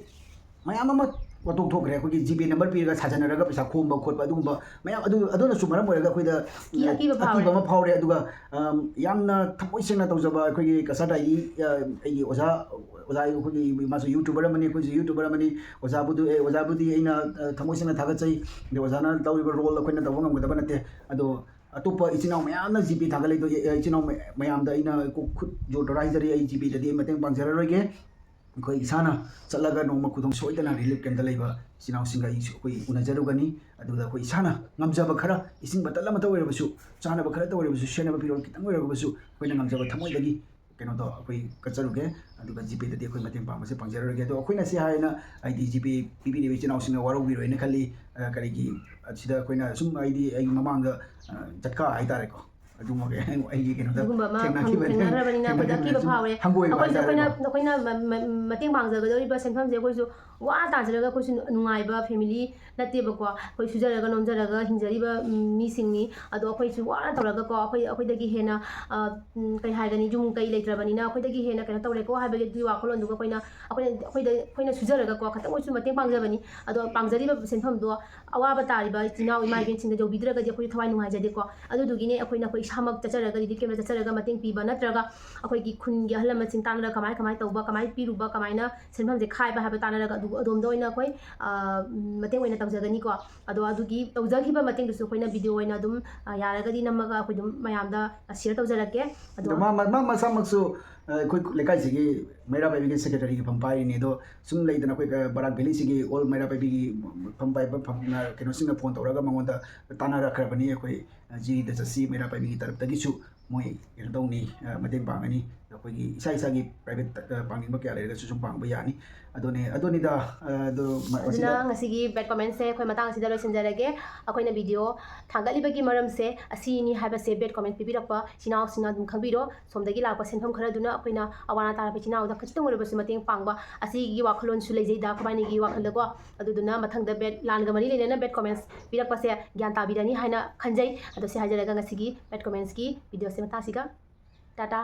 ꯃꯌꯥꯝ ꯑꯃ ꯋꯥꯊꯣꯛ ꯊꯣꯛꯈ꯭ꯔꯦ꯫ ꯑꯩꯈꯣꯏꯒꯤ ꯖꯤꯄꯦ ꯅꯝꯕꯔ ꯄꯤꯔꯒ ꯁꯥꯖꯟꯅꯔꯒ ꯄꯩꯁꯥ ꯈꯣꯝꯕ ꯈꯣꯠꯄ ꯑꯗꯨꯒꯨꯝꯕ ꯃꯌꯥꯝ ꯑꯗꯨ, ꯑꯗꯨꯅꯁꯨ ꯃꯔꯝ ꯑꯣꯏꯔꯒ ꯑꯩꯈꯣꯏꯗ, ꯀꯤ-, ꯑꯀꯤꯕ ꯐꯥꯎꯔꯦ꯫ ꯑꯀꯤꯕ ꯑꯃ ꯐꯥꯎꯔꯦ꯫ ꯑꯗꯨꯒ, ꯑꯝ, ꯌꯥꯝꯅ ꯊꯃꯣꯏ ꯁꯦꯡꯅ ꯇꯧꯖꯕ ꯑꯩꯈꯣꯏꯒꯤ ꯀꯁꯥꯇꯥꯏꯒꯤ, ꯑ, ꯑꯩꯒꯤ ꯑꯣꯖꯥ, ꯑꯣꯖꯥ ꯑꯩꯈꯣꯏꯒꯤ ꯃꯥꯁꯨ YouTuber ꯑꯃꯅꯤ, ꯑꯩꯈꯣꯏꯁꯨ YouTuber ꯑꯃꯅꯤ꯫ ꯑꯣꯖꯥꯕꯨꯗꯤ, ꯑꯦ, ꯑꯣꯖꯥꯕꯨꯗꯤ ꯑꯩꯅ, ꯑ, ꯊꯃꯣꯏ ꯁꯦꯡꯅ ꯊꯥꯒꯠꯆꯩ꯫ ꯑꯗꯩ ꯑꯣꯖꯥꯅ ꯇꯧꯔꯤꯕ role ꯑꯩꯈꯣꯏꯅ ꯇꯧꯕ ꯉꯝꯒꯗꯕ ꯅꯠꯇꯦ꯫ ꯑꯗꯣ ꯑꯇꯣꯞꯄ ꯏꯆꯤꯟ ꯏꯅꯥꯎ ꯃꯌꯥꯝꯅ ꯖꯤꯄꯦ ꯊꯥꯒꯠꯂꯤꯗꯣ, ꯑꯦ, ꯏꯆꯤꯟ ꯏꯅꯥꯎ ꯃꯌꯥꯝꯗ ꯑꯩꯅ ꯈꯨ-, ꯈꯨꯠ ꯖꯣꯔ ꯇꯔꯥꯏꯖꯔꯤ꯫ ꯑꯩ ꯖꯤꯄꯦꯗꯗꯤ ꯑꯩ ꯃꯇꯦꯡ ꯄꯥꯡꯖꯔꯔꯣꯏꯒꯦ꯫ ꯑꯩꯈꯣꯏ ꯏꯁꯥꯅ ꯆꯠꯂꯒ ꯅꯣꯡꯃ ꯈꯨꯗꯣꯡ ꯁꯣꯏꯗꯅ relief camp ꯇ ꯂꯩꯕ ꯏꯆꯤꯟ ꯏꯅꯥꯎꯁꯤꯡꯒ ꯑꯩꯁꯨ, ꯑꯩꯈꯣꯏ ꯎꯅꯖꯔꯨꯒꯅꯤ꯫ ꯑꯗꯨꯗ ꯑꯩꯈꯣꯏ ꯏꯁꯥꯅ ꯉꯝꯖꯕ ꯈꯔ, ꯏꯁꯤꯡ ꯕꯇꯜ ꯑꯃꯇ ꯑꯣꯏꯔꯕꯁꯨ, ꯆꯥꯅꯕ ꯈꯔꯇ ꯑꯣꯏꯔꯕꯁꯨ, ꯁꯦꯠꯅꯕ ꯐꯤꯔꯣꯜ ꯈꯤꯇꯪ ꯑꯣꯏꯔꯕꯁꯨ, ꯑꯩꯈꯣꯏꯅ ꯉꯝꯖꯕ ꯊꯃꯣꯏꯗꯒꯤ ꯀꯩꯅꯣꯗꯣ ꯑꯩꯈꯣꯏ ꯀꯠꯆꯔꯨꯒꯦ꯫ ꯑꯗꯨꯒ ꯖꯤꯄꯦꯗꯗꯤ ꯑꯩꯈꯣꯏ ꯃꯇꯦꯡ ꯄꯥꯡꯕꯁꯦ ꯄꯥꯡꯖꯔꯔꯣꯏꯒꯦ꯫ ꯑꯗꯣ ꯑꯩꯈꯣꯏꯅ ꯁꯤ ꯍꯥꯏꯅ ꯍꯥꯏꯗꯤ ꯖꯤꯄꯦ ꯄꯤꯕꯤꯔꯤꯕ ꯏꯆꯤꯟ ꯏꯅꯥꯎꯁꯤꯡꯅ ꯋꯥꯔꯧꯕꯤꯔꯣꯏꯅ ꯈꯜꯂꯤ꯫ ꯑ, ꯀꯔꯤꯒꯤ, ꯑꯁꯤꯗ ꯑꯩꯈꯣꯏꯅ ꯁꯨꯝ ꯍꯥꯏꯗꯤ ꯑꯩ ꯃꯃꯥꯡꯗ, ꯑ, ꯖꯠꯀꯥ ꯍꯥꯏꯇꯥꯔꯦꯀꯣ, ꯑꯗꯨꯃꯛ ꯑꯩꯒꯤ ꯀꯩꯅꯣꯗ ꯑꯗꯨꯒꯨꯝꯕ ꯑꯃ ꯊꯦꯡꯅꯈꯤꯕꯅꯤꯅ, ꯊꯦꯡꯅꯔꯕꯅꯤꯅ ꯑꯩꯈꯣꯏꯗ ꯊꯦꯡꯅꯈꯤꯕꯅꯤꯅ ꯑꯀꯤꯕ ꯁꯨꯝ ꯐꯥꯎꯔꯦ꯫ ꯍꯪꯒꯣꯏꯕ ꯑꯩꯈꯣꯏꯁꯨ ꯑꯩꯈꯣꯏꯅ, ꯍꯥꯏꯇꯥꯔꯦꯀꯣ꯫ ꯑꯩꯈꯣꯏꯅ ꯃ-, ꯃ-, ꯃꯇꯦꯡ ꯄꯥꯡꯖꯒꯗꯧꯔꯤꯕ ꯁꯦꯟꯐꯝꯁꯦ ꯑꯩꯈꯣꯏꯁꯨ ꯋꯥꯅ ꯇꯥꯟꯖꯔꯒ ꯑꯩꯈꯣꯏꯁꯨ ꯅꯨꯡꯉꯥꯏꯕ family ꯅꯠꯇꯦꯕꯀꯣ꯫ ꯑꯩꯈꯣꯏ ꯁꯨꯖꯔꯒ ꯅꯣꯝꯖꯔꯒ ꯍꯤꯡꯖꯔꯤꯕ, ꯎꯝ, ꯃꯤꯁꯤꯡꯅꯤ꯫ ꯑꯗꯣ ꯑꯩꯈꯣꯏꯁꯨ ꯋꯥꯅ ꯇꯧꯔꯒꯀꯣ, ꯑꯩꯈꯣꯏ, ꯑꯩꯈꯣꯏꯗꯒꯤ ꯍꯦꯟꯅ, ꯑ, ꯎꯝ, ꯀꯩ ꯍꯥꯏꯒꯅꯤ, ꯌꯨꯝ ꯀꯩ ꯂꯩꯇ꯭ꯔꯕꯅꯤꯅ ꯑꯩꯈꯣꯏꯗꯒꯤ ꯍꯦꯟꯅ ꯀꯩꯅꯣ ꯇꯧꯔꯦꯀꯣ ꯍꯥꯏꯕꯒꯤ ꯑꯗꯨꯒꯤ ꯋꯥꯈꯜꯂꯣꯟꯗꯨꯒ ꯑꯩꯈꯣꯏꯅ, ꯑꯩꯈꯣꯏꯅ, ꯑꯩꯈꯣꯏꯗ, ꯑꯩꯈꯣꯏꯅ ꯁꯨꯖꯔꯒꯀꯣ ꯈꯇꯪ ꯑꯣꯏꯔꯁꯨ ꯃꯇꯦꯡ ꯄꯥꯡꯖꯕꯅꯤ꯫ ꯑꯗꯣ ꯄꯥꯡꯖꯔꯤꯕ ꯁꯦꯟꯐꯝꯗꯣ ꯑꯋꯥꯕ ꯇꯥꯔꯤꯕ ꯏꯆꯤꯟ ꯏꯅꯥꯎ ꯏꯃꯥ ꯏꯕꯦꯟꯁꯤꯡꯗ ꯌꯧꯕꯤꯗ꯭ꯔꯒꯗꯤ ꯑꯩꯈꯣꯏꯁꯨ ꯊꯋꯥꯏ ꯅꯨꯡꯉꯥꯏꯖꯗꯦꯀꯣ꯫ ꯑꯗꯨꯗꯨꯒꯤꯅꯦ ꯑꯩꯈꯣꯏꯅ ꯑꯩꯈꯣꯏ ꯏꯁꯥꯃꯛ ꯆꯠꯆꯔꯒ, relief camp ꯇ ꯆꯠꯆꯔꯒ ꯃꯇꯦꯡ ꯄꯤꯕ ꯅꯠꯇ꯭ꯔꯒ ꯑꯩꯈꯣꯏꯒꯤ ꯈꯨꯟꯒꯤ ꯑꯍꯜ ꯂꯃꯟꯁꯤꯡ ꯇꯥꯟꯅꯔꯒ ꯀꯃꯥꯏ ꯀꯃꯥꯏ ꯇꯧꯕ, ꯀꯃꯥꯏ ꯄꯤꯔꯨꯕ, ꯀꯃꯥꯏꯅ ꯁꯦꯟꯐꯝꯁꯦ ꯈꯥꯏꯕ ꯍꯥꯏꯕ ꯇꯥꯟꯅꯔꯒ ꯑꯗꯨ, ꯑꯗꯣꯝꯗ ꯑꯣꯏꯅ ꯑꯩꯈꯣꯏ, ꯑ, ꯃꯇꯦꯡ ꯑꯣꯏꯅ ꯇꯧꯖꯒꯅꯤꯀꯣ꯫ ꯑꯗꯣ ꯑꯗꯨꯒꯤ ꯇꯧꯖꯈꯤꯕ ꯃꯇꯦꯡꯗꯨꯁꯨ ꯑꯩꯈꯣꯏꯅ video ꯑꯣꯏꯅ ꯑꯗꯨꯝ, ꯑ, ꯌꯥꯔꯒꯗꯤ ꯅꯝꯃꯒ ꯑꯩꯈꯣꯏ ꯑꯗꯨꯝ ꯃꯌꯥꯝꯗ share ꯇꯧꯖꯔꯛꯀꯦ꯫ ꯑꯗꯣ ꯑꯗꯣ ꯃꯥ, ꯃꯥ, ꯃꯥ ꯃꯁꯥꯃꯛꯁꯨ, ꯑ, ꯑꯩꯈꯣꯏ ꯂꯩꯀꯥꯏꯁꯤꯒꯤ ꯃꯩꯔꯥ ꯄꯥꯏꯕꯤꯒꯤ secretary ꯒꯤ ꯐꯝ ꯄꯥꯏꯔꯤꯅꯤ꯫ ꯑꯗꯣ ꯁꯨꯝ ꯂꯩꯗꯅ ꯑꯩꯈꯣꯏ ꯕꯔꯥꯛ valley ꯁꯤꯒꯤ all ꯃꯩꯔꯥ ꯄꯥꯏꯕꯤꯒꯤ ꯐꯝ ꯄꯥꯏꯕ ꯐꯝ, ꯀꯩꯅꯣꯁꯤꯡꯅ phone ꯇꯧꯔꯒ ꯃꯉꯣꯟꯗ ꯇꯥꯟꯅꯔꯛꯈ꯭ꯔꯕꯅꯤ꯫ ꯑꯩꯈꯣꯏ, ꯑ, ꯖꯤꯔꯤꯗ ꯆꯠꯁꯤ, ꯃꯩꯔꯥ ꯄꯥꯏꯕꯤꯒꯤ ꯇꯔꯞꯇꯒꯤꯁꯨ ꯃꯣꯏ ꯀꯩꯅꯣ ꯇꯧꯅꯤ, ꯑ, ꯃꯇꯦꯡ ꯄꯥꯡꯒꯅꯤ꯫ ꯑꯩꯈꯣꯏꯒꯤ ꯏꯁꯥ ꯏꯁꯥꯒꯤ private, ꯑ, ꯄꯥꯡꯅꯤꯡꯕ ꯀꯌꯥ ꯂꯩꯔꯒꯁꯨ ꯁꯨꯝ ꯄꯥꯡꯕ ꯌꯥꯅꯤ꯫ ꯑꯗꯨꯅꯦ, ꯑꯗꯨꯅꯤꯗ, ꯑꯗꯨ ꯃ-, ꯑꯗꯨꯅ ꯃꯁꯤꯗ ꯉꯁꯤꯒꯤ bad comments ꯁꯦ ꯑꯩꯈꯣꯏ ꯃꯇꯥꯡ ꯑꯁꯤꯗ ꯂꯣꯏꯁꯤꯟꯖꯔꯒꯦ꯫ ꯑꯩꯈꯣꯏꯅ video ꯊꯥꯡꯒꯠꯂꯤꯕꯒꯤ ꯃꯔꯝꯁꯦ ꯑꯁꯤꯅꯤ ꯍꯥꯏꯕꯁꯦ bad comment ꯄꯤꯕꯤꯔꯛꯄ ꯏꯆꯤꯟ ꯏꯅꯥꯎꯁꯤꯡꯅ ꯑꯗꯨꯝ ꯈꯪꯕꯤꯔꯣ꯫ ꯁꯣꯝꯗꯒꯤ ꯂꯥꯛꯄ ꯁꯦꯟꯐꯝ ꯈꯔꯗꯨꯅ ꯑꯩꯈꯣꯏꯅ ꯑꯋꯥ ꯑꯅꯥ ꯇꯥꯔꯕ ꯏꯆꯤꯟ ꯏꯅꯥꯎꯗ ꯈꯖꯤꯛꯇꯪ ꯑꯣꯏꯔꯕꯁꯨ ꯃꯇꯦꯡ ꯄꯥꯡꯕ ꯑꯁꯤꯒꯤ ꯋꯥꯈꯜꯂꯣꯟꯁꯨ ꯂꯩꯖꯩꯗ ꯑꯩꯈꯣꯏꯕꯥꯅꯤꯒꯤ ꯋꯥꯈꯜꯗꯀꯣ꯫ ꯑꯗꯨꯗꯨꯅ ꯃꯊꯪꯗ bad, ꯂꯥꯟꯒ ꯃꯔꯤ ꯂꯩꯅꯅ bad comments ꯄꯤꯔꯛꯄꯁꯦ ꯒ꯭ꯌꯥꯟ ꯇꯥꯕꯤꯔꯅꯤ ꯍꯥꯏꯅ ꯈꯟꯖꯩ꯫ ꯑꯗꯣ ꯁꯤ ꯍꯥꯏꯖꯔꯒ ꯉꯁꯤꯒꯤ bad comments ꯀꯤ video ꯁꯦ ꯃꯇꯥꯡꯁꯤꯒ ꯇꯥꯇꯥ꯫